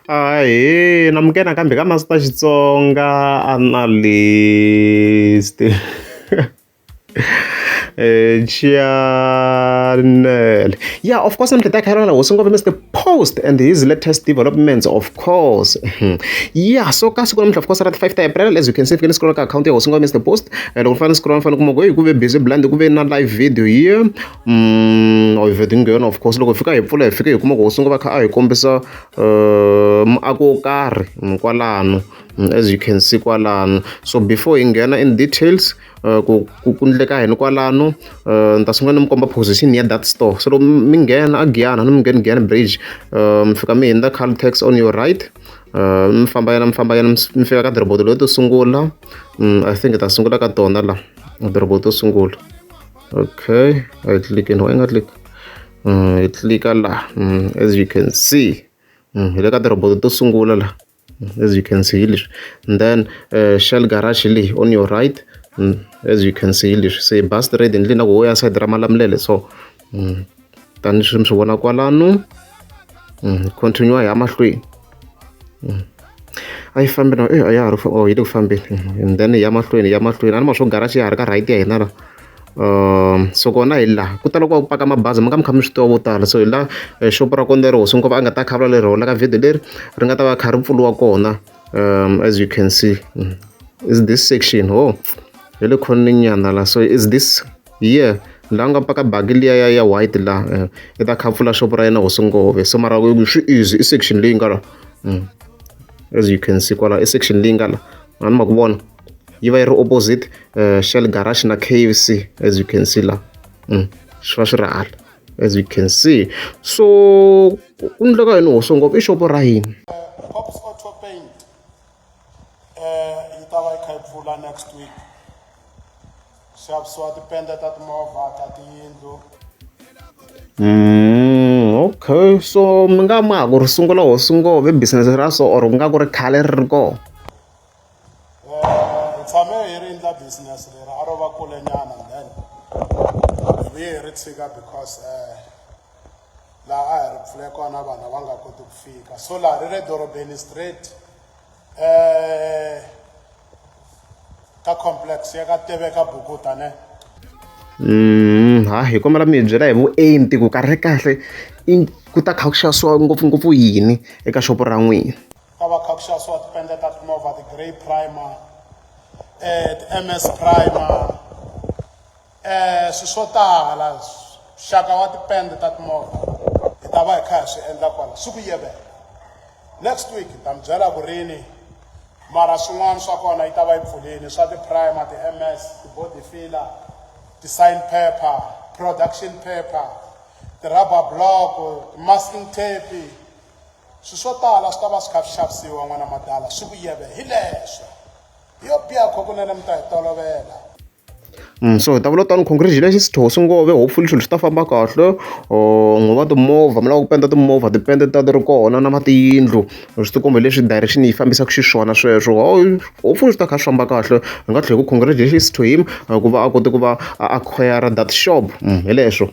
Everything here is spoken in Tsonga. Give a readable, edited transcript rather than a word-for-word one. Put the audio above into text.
Ahee, namukela nakambe ka Master Xitsonga Analyst channel. Yeah, of course, namuntlha ta kha hosi ngopfu Mr Post and his latest developments, of course. Yeah, so ka siku namuntlha, of course, ra ti 5 ta April, as you can see, fikeni scroll ka account ya hosi ngopfu Mr Post. Loko ni fanele ni scroll ni fanele kuma ku hey, ku ve busy blind, ku ve na live video here. Hi vhete nghena, of course, loko hi fika hi pfula hi fike hi kuma ku hosi ngopfu a kha a hi kombisa muako wo karhi kwalano, as you can see kwalano. So before hi nghena in details ku ku ku ndleka yini kwalano, ni ta sungula ni mi komba position ya that store. So loko mi nghena a Giyani, ni mi ngheni Giyani Bridge, mi fika mi hundza Caltex on your right, mi famba yana mi famba yana mi fika ka tirhoboto leto sungula. I think hi ta sungula ka tona la tirhoboto to sungula. Okay, a hi tlilikeni, wa yi nga click, hi tlika la, as you can see, hi le ka tirhoboto to sungula la, as you can see hi leswi. And then Shell garage leyi on your right, as you can see hi leswi. Se bus trade ni le na ku ya side ra Malamulele, so tani swi mi swi vona kwalano. Continue hi ya mahlweni, a yi fambi na a ya ha ri, oh, yi le ku fambeni. And then hi ya mahlweni, hi ya mahlweni, a ni ma swo garage ya ha ri ka right ya hina la. So kona hi laha ku tala ku paka mabazi, mi nga mi kha mi swi tiva vo tala. So hi laha xopo ra kona leri hosi ngopfu a nga ta khavula leri hola ka video leri ri nga ta va kha ri pfuriwa kona, as you can see, is this section. Oh, hi le khoneni nyana la. So is this here laha nga paka baki liya ya white laha, i ta kha pfula xopo ra yena hosi ngove. So mara swi easy, i section leyi nga la, as you can see kwala, i section leyi nga la, a ni ma ku vona yi va yi ri opposite Shell garage na KFC, as you can see la. Swi va swi ri hala, as you can see. So ku endleka yini hosi ngopfu, i xopo ra yini? Pops Auto Paint yi ta va yi kha yi pfula next week. Xavisiwa tipende ta timovha, ta tiyindlu. Okay, so mi nga ma ha ku ri sungula hosi ngove business ra so, or ku nga ku ri khale ri ri kona? Hi tshame hi ri endla business leri, a ro va kule nyana, then hi vuye hi ri tshika because laha a hi ri pfule kona vanhu a va nga koti ku fika. So laha ri le dorobeni straight, ka complex ya ka Teveka Bukuta ne. Ha hi kombela mi hi byela hi vuenti ku kahle kahle i ku ta kha ku xavisiwa ngopfungopfu yini eka xopo ra n'wina? Ta va kha ku xavisiwa tipende ta timovha, ti-grey primer, ti-MS primer, swilo swo tala, xaka wa tipende ta timovha hi ta va hi kha hi swi endla kwala. Swi ku yevela next week, hi ta mi byela ku rini, mara swin'wana swa kona yi ta va yi pfulini, swa ti-primer, ti-MS, ti-body filler, ti-sign paper, production paper, ti-rubber block, ti-masking tape, swilo swo tala swi ta va swi kha swi xavisiwa. N'wana madala, swi ku yeve hi leswo yo biha kho kunene, mi ta hi tolovela. So hi ta vula tano, congratulations to hosi ngove, hopefully swilo swi ta famba kahle. N'wa timovha mi lava ku penda timovha, tipende ta ti ri kona na ma tiyindlu, swi ti komba leswi direction yi fambisaka xiswona sweswo. Hopefully swi ta kha swi famba kahle. Hi nga tlhela ku congratulations to him ku va a kote ku va a acquire that shop. Hi leswo.